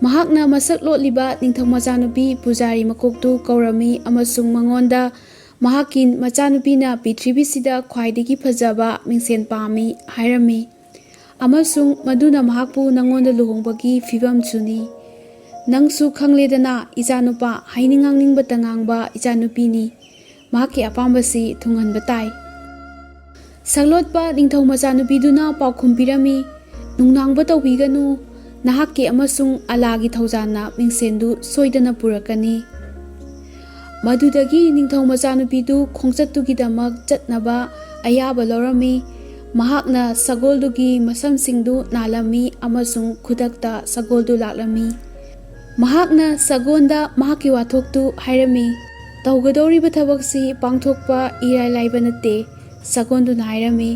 ꯃꯍꯥꯛꯅ ꯃꯁꯛ ꯂꯣꯠꯂꯤꯕ ꯅꯤꯡꯊꯧ ꯃꯆꯥꯅꯨꯄꯤ ꯄꯨꯖꯥꯔꯤ ꯃꯀꯣꯛꯇꯨ ꯀꯧꯔꯝꯃꯤ ꯑꯃꯁꯨꯡ ꯃꯉꯣꯟꯗ ꯃꯍꯥꯛꯀꯤ ꯃꯆꯥꯅꯨꯄꯤꯅ ꯄ꯭ꯔꯤꯊꯤꯕꯤꯁꯤꯗ ꯈ꯭ꯋꯥꯏꯗꯒꯤ ꯐꯖꯕ ꯃꯤꯡꯁꯦꯜ ꯄꯥꯝꯃꯤ ꯍꯥꯏꯔꯝꯃꯤ, ꯑꯃꯁꯨꯡ ꯃꯗꯨꯅ ꯃꯍꯥꯛꯄꯨ ꯅꯪꯉꯣꯟꯗ ꯂꯨꯍꯣꯡꯕꯒꯤ ꯐꯤꯕꯝꯁꯨꯅꯤ꯫ ꯅꯪꯁꯨ ꯈꯪꯂꯦꯗꯅ, ꯏꯆꯥꯅꯨꯄꯥ, ꯍꯥꯏꯅꯤꯡ ꯉꯥꯡꯅꯤꯡꯕꯇ ꯉꯥꯡꯕ ꯏꯆꯥꯅꯨꯄꯤꯅꯤ꯫ ꯃꯍꯥꯛꯀꯤ ꯑꯄꯥꯝꯕꯁꯤ ꯊꯨꯡꯍꯟꯕ ꯇꯥꯏ꯫ ꯁꯛꯂꯣꯠꯄ ꯅꯤꯡꯊꯧ ꯃꯆꯥꯅꯨꯄꯤꯗꯨꯅ ꯄꯥꯎꯈꯨꯝ ꯄꯤꯔꯝꯃꯤ, "ꯅꯨꯡꯅꯥꯡꯕ ꯇꯧꯕꯤꯒꯅꯨ, ꯅꯍꯥꯛꯀꯤ ꯑꯃꯁꯨꯡ ꯑꯂꯥꯒꯤ ꯊꯧꯖꯥꯜꯅ ꯃꯤꯡꯁꯦꯜꯗꯨ ꯁꯣꯏꯗꯅ ꯄꯨꯔꯛꯀꯅꯤ"꯫ ꯃꯗꯨꯗꯒꯤ ꯅꯤꯡꯊꯧ ꯃꯆꯥꯅꯨꯄꯤꯗꯨ ꯈꯣꯡꯆꯠꯇꯨꯒꯤꯗꯃꯛ ꯆꯠꯅꯕ ꯑꯌꯥꯕ ꯂꯧꯔꯝꯃꯤ꯫ ꯃꯍꯥꯛꯅ ꯁꯒꯣꯜꯗꯨꯒꯤ ꯃꯁꯝꯁꯤꯡꯗꯨ ꯅꯥꯜꯂꯝꯃꯤ ꯑꯃꯁꯨꯡ ꯈꯨꯗꯛꯇ ꯁꯒꯣꯜꯗꯨ ꯂꯥꯛꯂꯝꯃꯤ꯫ ꯃꯍꯥꯛꯅ ꯁꯒꯣꯜꯗ ꯃꯍꯥꯛꯀꯤ ꯋꯥꯊꯣꯛꯇꯨ ꯍꯥꯏꯔꯝꯃꯤ꯫ "ꯇꯧꯒꯗꯧꯔꯤꯕ ꯊꯕꯛꯁꯤ ꯄꯥꯡꯊꯣꯛꯄ ꯏꯔꯥꯏ ꯂꯥꯏꯕ ꯅꯠꯇꯦ", ꯁꯒꯣꯜꯗꯨꯅ ꯍꯥꯏꯔꯝꯃꯤ꯫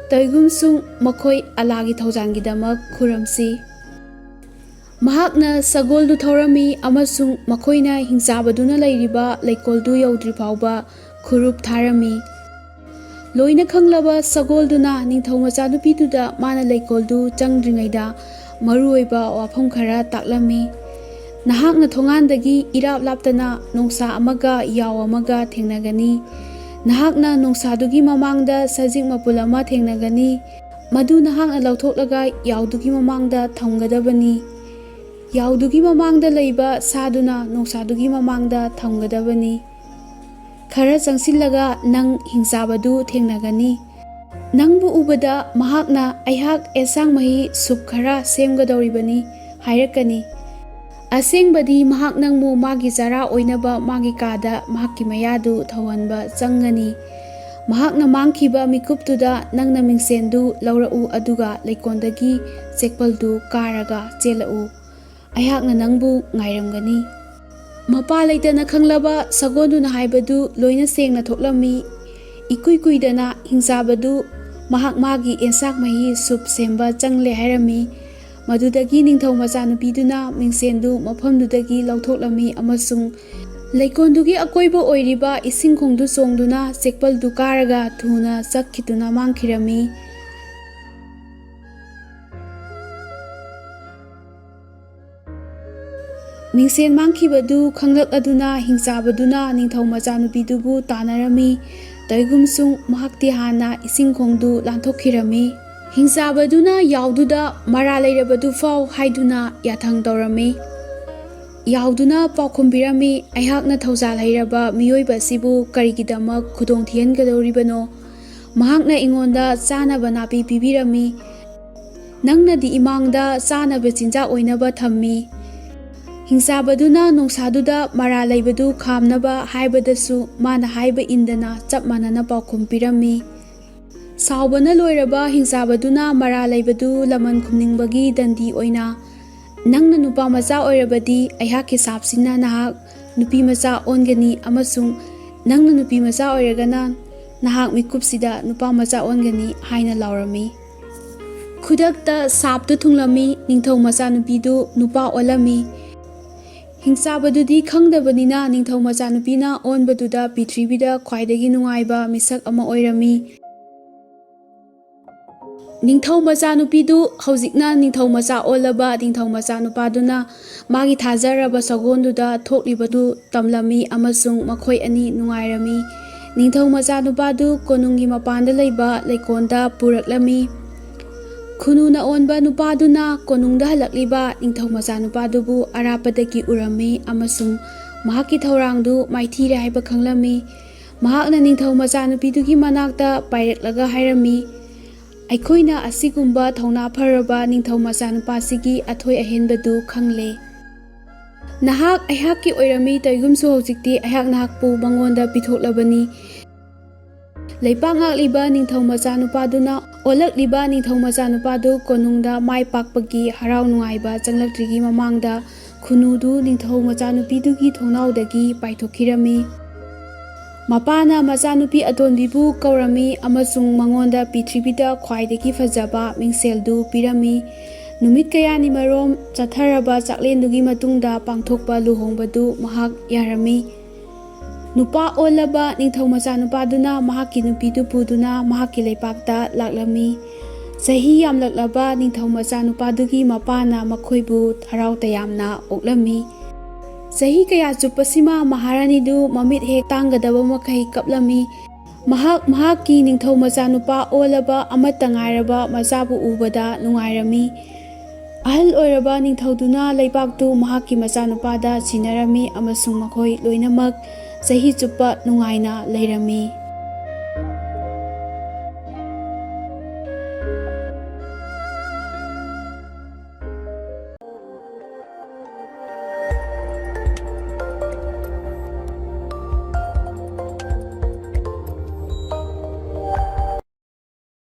"ꯇꯧꯏꯒꯨꯝꯁꯨꯡ ꯃꯈꯣꯏ ꯑꯂꯥꯒꯤ ꯊꯧꯖꯥꯜꯒꯤꯗꯃꯛ ꯈꯨꯔꯨꯝꯁꯤ"꯫ ꯃꯍꯥꯛꯅ ꯁꯒꯣꯜꯗꯨ ꯊꯧꯔꯝꯃꯤ ꯑꯃꯁꯨꯡ ꯃꯈꯣꯏꯅ ꯍꯤꯡꯆꯥꯕꯗꯨꯅ ꯂꯩꯔꯤꯕ ꯂꯩꯀꯣꯜꯗꯨ ꯌꯧꯗ꯭ꯔꯤ ꯐꯥꯎꯕ ꯈꯨꯔꯨꯞ ꯊꯥꯔꯝꯃꯤ꯫ ꯂꯣꯏꯅ ꯈꯪꯂꯕ ꯁꯒꯣꯜꯗꯨꯅ ꯅꯤꯡꯊꯧ ꯃꯆꯥꯅꯨꯄꯤꯗꯨꯗ ꯃꯥꯅ ꯂꯩꯀꯣꯜꯗꯨ ꯆꯪꯗ꯭ꯔꯤꯉꯩꯗ ꯃꯔꯨꯑꯣꯏꯕ ꯋꯥꯐꯝ ꯈꯔ ꯇꯥꯛꯂꯝꯃꯤ꯫ "ꯅꯍꯥꯛꯅ ꯊꯣꯡꯒꯥꯟꯗꯒꯤ ꯏꯔꯥꯞ ꯂꯥꯞꯇꯅ ꯅꯣꯡꯁꯥ ꯑꯃꯒ ꯌꯥꯎ ꯑꯃꯒ ꯊꯦꯡꯅꯒꯅꯤ꯫ ꯅꯍꯥꯛꯅ ꯅꯣꯡꯁꯥꯗꯨꯒꯤ ꯃꯃꯥꯡꯗ ꯁꯖꯤꯛ ꯃꯄꯨꯜ ꯑꯃ ꯊꯦꯡꯅꯒꯅꯤ꯫ ꯃꯗꯨ ꯅꯍꯥꯛꯅ ꯂꯧꯊꯣꯛꯂꯒ ꯌꯥꯎꯗꯨꯒꯤ ꯃꯃꯥꯡꯗ ꯊꯝꯒꯗꯕꯅꯤ꯫ ꯌꯥꯎꯗꯨꯒꯤ ꯃꯃꯥꯡꯗ ꯂꯩꯕ ꯁꯥꯗꯨꯅ ꯅꯣꯡꯁꯥꯗꯨꯒꯤ ꯃꯃꯥꯡꯗ ꯊꯝꯒꯗꯕꯅꯤ꯫ ꯈꯔ ꯆꯪꯁꯤꯜꯂꯒ ꯅꯪ ꯍꯤꯡꯆꯥꯕꯗꯨ ꯊꯦꯡꯅꯒꯅꯤ꯫ ꯅꯪꯕꯨ ꯎꯕꯗ ꯃꯍꯥꯛꯅ, "ꯑꯩꯍꯥꯛ ꯑꯦꯟꯁꯥꯡ ꯃꯍꯤ ꯁꯨꯞ ꯈꯔ ꯁꯦꯝꯒꯗꯧꯔꯤꯕꯅꯤ" ꯍꯥꯏꯔꯛꯀꯅꯤ꯫ ꯑꯁꯦꯡꯕꯗꯤ ꯃꯍꯥꯛ ꯅꯪꯕꯨ ꯃꯥꯒꯤ ꯆꯔꯥ ꯑꯣꯏꯅꯕ ꯃꯥꯒꯤ ꯀꯥꯗ ꯃꯍꯥꯛꯀꯤ ꯃꯌꯥꯗꯨ ꯊꯧꯍꯟꯕ ꯆꯪꯒꯅꯤ꯫ ꯃꯍꯥꯛꯅ ꯃꯥꯡꯈꯤꯕ ꯃꯤꯀꯨꯞꯇꯨꯗ ꯅꯪꯅ ꯃꯤꯡꯁꯦꯟꯗꯨ ꯂꯧꯔꯛꯎ, ꯑꯗꯨꯒ ꯂꯩꯀꯣꯟꯗꯒꯤ ꯆꯦꯛꯄꯜꯗꯨ ꯀꯥꯔꯒ ꯆꯦꯜꯂꯛꯎ꯫ ꯑꯩꯍꯥꯛꯅ ꯅꯪꯕꯨ ꯉꯥꯏꯔꯝꯒꯅꯤ꯫ ꯃꯄꯥ ꯂꯩꯇꯅ ꯈꯪꯂꯕ ꯁꯒꯣꯜꯗꯨꯅ ꯍꯥꯏꯕꯗꯨ ꯂꯣꯏꯅ ꯁꯦꯡꯅ ꯊꯣꯛꯂꯝꯃꯤ꯫ ꯏꯀꯨꯏ ꯀꯨꯏꯗꯅ ꯍꯤꯡꯆꯥꯕꯗꯨ ꯃꯍꯥꯛ ꯃꯥꯒꯤ ꯑꯦꯟꯁꯥꯡ ꯃꯍꯤ ꯁꯨꯞ ꯁꯦꯝꯕ ꯆꯪꯂꯦ ꯍꯥꯏꯔꯝꯃꯤ꯫ ꯃꯗꯨꯗꯒꯤ ꯅꯤꯡꯊꯧ ꯃꯆꯥꯅꯨꯄꯤꯗꯨꯅ ꯃꯤꯡꯁꯦꯟꯗꯨ ꯃꯐꯝꯗꯨꯗꯒꯤ ꯂꯧꯊꯣꯛꯂꯝꯃꯤ ꯑꯃꯁꯨꯡ ꯂꯩꯀꯣꯟꯗꯨꯒꯤ ꯑꯀꯣꯏꯕ ꯑꯣꯏꯔꯤꯕ ꯏꯁꯤꯡ ꯈꯣꯡꯗꯨ ꯆꯣꯡꯗꯨꯅ ꯆꯦꯛꯄꯜꯗꯨ ꯀꯥꯔꯒ ꯊꯨꯅ ꯆꯠꯈꯤꯗꯨꯅ ꯃꯥꯡꯈꯤꯔꯝꯃꯤ꯫ ꯃꯤꯡꯁꯦꯟ ꯃꯥꯡꯈꯤꯕꯗꯨ ꯈꯪꯂꯛꯂꯗꯨꯅ ꯍꯤꯡꯆꯥꯕꯗꯨꯅ ꯅꯤꯡꯊꯧ ꯃꯆꯥꯅꯨꯄꯤꯗꯨꯕꯨ ꯇꯥꯟꯅꯔꯝꯃꯤ꯫ ꯇꯧꯏꯒꯨꯝꯁꯨꯡ ꯃꯍꯥꯛꯇꯤ ꯍꯥꯟꯅ ꯏꯁꯤꯡ ꯈꯣꯡꯗꯨ ꯂꯥꯟꯊꯣꯛꯈꯤꯔꯝꯃꯤ꯫ ꯍꯤꯡꯆꯥꯕꯗꯨꯅ ꯌꯥꯎꯗꯨꯗ ꯃꯔꯥ ꯂꯩꯔꯕꯗꯨ ꯐꯥꯎ ꯍꯥꯏꯗꯨꯅ ꯌꯥꯊꯪ ꯇꯧꯔꯝꯃꯤ꯫ ꯌꯥꯎꯗꯨꯅ ꯄꯥꯎꯈꯨꯝ ꯄꯤꯔꯝꯃꯤ, "ꯑꯩꯍꯥꯛꯅ ꯊꯧꯖꯥꯜ ꯍꯩꯔꯕ ꯃꯤꯑꯣꯏꯕ ꯑꯁꯤꯕꯨ ꯀꯔꯤꯒꯤꯗꯃꯛ ꯈꯨꯗꯣꯡ ꯊꯤꯍꯟꯒꯗꯧꯔꯤꯕꯅꯣ? ꯃꯍꯥꯛꯅ ꯑꯩꯉꯣꯟꯗ ꯆꯥꯅꯕ ꯅꯥꯄꯤ ꯄꯤꯕꯤꯔꯝꯃꯤ꯫ ꯅꯪꯅꯗꯤ ꯏꯃꯥꯡꯗ ꯆꯥꯅꯕ ꯆꯤꯟꯖꯥꯛ ꯑꯣꯏꯅꯕ ꯊꯝꯃꯤ꯫" ꯍꯤꯡꯆꯥꯕꯗꯨꯅ ꯅꯣꯡꯁꯥꯗꯨꯗ ꯃꯔꯥ ꯂꯩꯕꯗꯨ ꯈꯥꯝꯅꯕ ꯍꯥꯏꯕꯗꯁꯨ ꯃꯥꯅ ꯍꯥꯏꯕ ꯏꯟꯗꯅ ꯆꯞ ꯃꯥꯟꯅꯅ ꯄꯥꯎꯈꯨꯝ ꯄꯤꯔꯝꯃꯤ꯫ ꯁꯥꯎꯕꯅ ꯂꯣꯏꯔꯕ ꯍꯤꯡꯆꯥꯕꯗꯨꯅ ꯃꯔꯥ ꯂꯩꯕꯗꯨ ꯂꯃꯟ ꯈꯨꯝꯅꯤꯡꯕꯒꯤ ꯗꯟꯗꯤ ꯑꯣꯏꯅ, "ꯅꯪꯅ ꯅꯨꯄꯥ ꯃꯆꯥ ꯑꯣꯏꯔꯕꯗꯤ ꯑꯩꯍꯥꯛꯀꯤ ꯁꯥꯞꯁꯤꯅ ꯅꯍꯥꯛ ꯅꯨꯄꯤ ꯃꯆꯥ ꯑꯣꯟꯒꯅꯤ ꯑꯃꯁꯨꯡ ꯅꯪꯅ ꯅꯨꯄꯤ ꯃꯆꯥ ꯑꯣꯏꯔꯒꯅ ꯅꯍꯥꯛ ꯃꯤꯀꯨꯞꯁꯤꯗ ꯅꯨꯄꯥ ꯃꯆꯥ ꯑꯣꯟꯒꯅꯤ" ꯍꯥꯏꯅ ꯂꯥꯎꯔꯝꯃꯤ꯫ ꯈꯨꯗꯛꯇ ꯁꯥꯞꯇꯨ ꯊꯨꯡꯂꯝꯃꯤ, ꯅꯤꯡꯊꯧ ꯃꯆꯥꯅꯨꯄꯤꯗꯨ ꯅꯨꯄꯥ ꯑꯣꯜꯂꯝꯃꯤ꯫ ꯍꯤꯡꯆꯥꯕꯗꯨꯗꯤ ꯈꯪꯗꯕꯅꯤꯅ ꯅꯤꯡꯊꯧ ꯃꯆꯥꯅꯨꯄꯤꯅ ꯑꯣꯟꯕꯗꯨꯗ ꯄ꯭ꯔꯤꯊꯤꯕꯤꯗ ꯈ꯭ꯋꯥꯏꯗꯒꯤ ꯅꯨꯡꯉꯥꯏꯕ ꯃꯤꯁꯛ ꯑꯃ ꯑꯣꯏꯔꯝꯃꯤ꯫ ꯅꯤꯡꯊꯧ ꯃꯆꯥꯅꯨꯄꯤꯗꯨ ꯍꯧꯖꯤꯛꯅ ꯅꯤꯡꯊꯧ ꯃꯆꯥ ꯑꯣꯜꯂꯕ ꯅꯤꯡꯊꯧ ꯃꯆꯥꯅꯨꯄꯥꯗꯨꯅ ꯃꯥꯒꯤ ꯊꯥꯖꯔꯕ ꯁꯒꯣꯜꯗꯨꯗ ꯊꯣꯛꯂꯤꯕꯗꯨ ꯇꯝꯂꯝꯃꯤ ꯑꯃꯁꯨꯡ ꯃꯈꯣꯏ ꯑꯅꯤ ꯅꯨꯡꯉꯥꯏꯔꯝꯃꯤ꯫ ꯅꯤꯡꯊꯧ ꯃꯆꯥꯅꯨꯄꯥꯗꯨ ꯀꯣꯅꯨꯡꯒꯤ ꯃꯄꯥꯟꯗ ꯂꯩꯕ ꯂꯩꯀꯣꯜꯗ ꯄꯨꯔꯛꯂꯝꯃꯤ꯫ ꯈꯨꯅꯨꯅ ꯑꯣꯟꯕ ꯅꯨꯄꯥꯗꯨꯅ ꯀꯣꯅꯨꯡꯗ ꯍꯜꯂꯛꯂꯤꯕ ꯅꯤꯡꯊꯧ ꯃꯆꯥꯅꯨꯄꯥꯗꯨꯕꯨ ꯑꯔꯥꯞꯄꯗꯒꯤ ꯎꯔꯝꯃꯤ ꯑꯃꯁꯨꯡ ꯃꯍꯥꯛꯀꯤ ꯊꯧꯔꯥꯡꯗꯨ ꯃꯥꯏꯊꯤꯔꯦ ꯍꯥꯏꯕ ꯈꯪꯂꯝꯃꯤ꯫ ꯃꯍꯥꯛꯅ ꯅꯤꯡꯊꯧ ꯃꯆꯥꯅꯨꯄꯤꯗꯨꯒꯤ ꯃꯅꯥꯛꯇ ꯄꯥꯏꯔꯛꯂꯒ ꯍꯥꯏꯔꯝꯃꯤ, "ꯑꯩꯈꯣꯏꯅ ꯑꯁꯤꯒꯨꯝꯕ ꯊꯧꯅꯥ ꯐꯔꯕ ꯅꯤꯡꯊꯧ ꯃꯆꯥꯅꯨꯄꯥꯁꯤꯒꯤ ꯑꯊꯣꯏ ꯑꯍꯦꯟꯕꯗꯨ ꯈꯪꯂꯦ꯫ ꯅꯍꯥꯛ ꯑꯩꯍꯥꯛꯀꯤ ꯑꯣꯏꯔꯝꯃꯤ, ꯇꯧꯏꯒꯨꯝꯁꯨ ꯍꯧꯖꯤꯛꯇꯤ ꯑꯩꯍꯥꯛ ꯅꯍꯥꯛꯄꯨ ꯃꯉꯣꯟꯗ ꯄꯤꯊꯣꯛꯂꯕꯅꯤ"꯫ ꯂꯩꯄꯥꯛ ꯉꯥꯛꯂꯤꯕ ꯅꯤꯡꯊꯧ ꯃꯆꯥꯅꯨꯄꯥꯗꯨꯅ ꯑꯣꯜꯂꯛꯂꯤꯕ ꯅꯤꯡꯊꯧ ꯃꯆꯥꯅꯨꯄꯥꯗꯨ ꯀꯣꯅꯨꯡꯗ ꯃꯥꯏ ꯄꯥꯛꯄꯒꯤ ꯍꯔꯥꯎ ꯅꯨꯡꯉꯥꯏꯕ ꯆꯪꯂꯛꯇ꯭ꯔꯤꯉꯩ ꯃꯃꯥꯡꯗ ꯈꯨꯅꯨꯗꯨ ꯅꯤꯡꯊꯧ ꯃꯆꯥꯅꯨꯄꯤꯗꯨꯒꯤ ꯊꯣꯡꯅꯥꯎꯗꯒꯤ ꯄꯥꯏꯊꯣꯛꯈꯤꯔꯝꯃꯤ꯫ ꯃꯄꯥꯅ ꯃꯆꯥꯅꯨꯄꯤ ꯑꯇꯣꯟꯕꯤꯕꯨ ꯀꯧꯔꯝꯃꯤ ꯑꯃꯁꯨꯡ ꯃꯉꯣꯟꯗ ꯄ꯭ꯔꯤꯊꯤꯕꯤꯗ ꯈ꯭ꯋꯥꯏꯗꯒꯤ ꯐꯖꯕ ꯃꯤꯡꯁꯦꯜꯗꯨ ꯄꯤꯔꯝꯃꯤ꯫ ꯅꯨꯃꯤꯠ ꯀꯌꯥꯅꯤ ꯃꯔꯣꯝ ꯆꯠꯊꯔꯕ ꯆꯥꯛꯂꯦꯟꯗꯨꯒꯤ ꯃꯇꯨꯡꯗ ꯄꯥꯡꯊꯣꯛꯄ ꯂꯨꯍꯣꯡꯕꯗꯨ ꯃꯍꯥꯛ ꯌꯥꯔꯝꯃꯤ꯫ ꯅꯨꯄꯥ ꯑꯣꯜꯂꯕ ꯅꯤꯡꯊꯧ ꯃꯆꯥꯅꯨꯄꯥꯗꯨꯅ ꯃꯍꯥꯛꯀꯤ ꯅꯨꯄꯤꯗꯨ ꯄꯨꯗꯨꯅ ꯃꯍꯥꯛꯀꯤ ꯂꯩꯄꯥꯛꯇ ꯂꯥꯛꯂꯝꯃꯤ꯫ ꯆꯍꯤ ꯌꯥꯝꯂꯛꯂꯕ ꯅꯤꯡꯊꯧ ꯃꯆꯥꯅꯨꯄꯥꯗꯨꯒꯤ ꯃꯄꯥꯅ ꯃꯈꯣꯏꯕꯨ ꯍꯔꯥꯎ ꯇꯌꯥꯝꯅ ꯑꯣꯛꯂꯝꯃꯤ꯫ ꯆꯍꯤ ꯀꯌꯥ ꯆꯨꯞꯄꯁꯤꯃ ꯃꯍꯥꯔꯥꯅꯤꯗꯨ ꯃꯃꯤꯠ ꯍꯦꯛ ꯇꯥꯡꯒꯗꯕ ꯃꯈꯩ ꯀꯞꯂꯝꯃꯤ꯫ ꯃꯍꯥꯛ ꯃꯍꯥꯛꯀꯤ ꯅꯤꯡꯊꯧ ꯃꯆꯥꯅꯨꯄꯥ ꯑꯣꯜꯂꯕ ꯑꯃꯠꯇ ꯉꯥꯏꯔꯕ ꯃꯆꯥꯕꯨ ꯎꯕꯗ ꯅꯨꯡꯉꯥꯏꯔꯝꯃꯤ꯫ ꯑꯍꯜ ꯑꯣꯏꯔꯕ ꯅꯤꯡꯊꯧꯗꯨꯅ ꯂꯩꯕꯥꯛꯇꯨ ꯃꯍꯥꯛꯀꯤ ꯃꯆꯥꯅꯨꯄꯥꯗ ꯁꯤꯟꯅꯔꯝꯃꯤ ꯑꯃꯁꯨꯡ ꯃꯈꯣꯏ ꯂꯣꯏꯅꯃꯛ ꯆꯍꯤ ꯆꯨꯞꯄ ꯅꯨꯡꯉꯥꯏꯅ ꯂꯩꯔꯝꯃꯤ꯫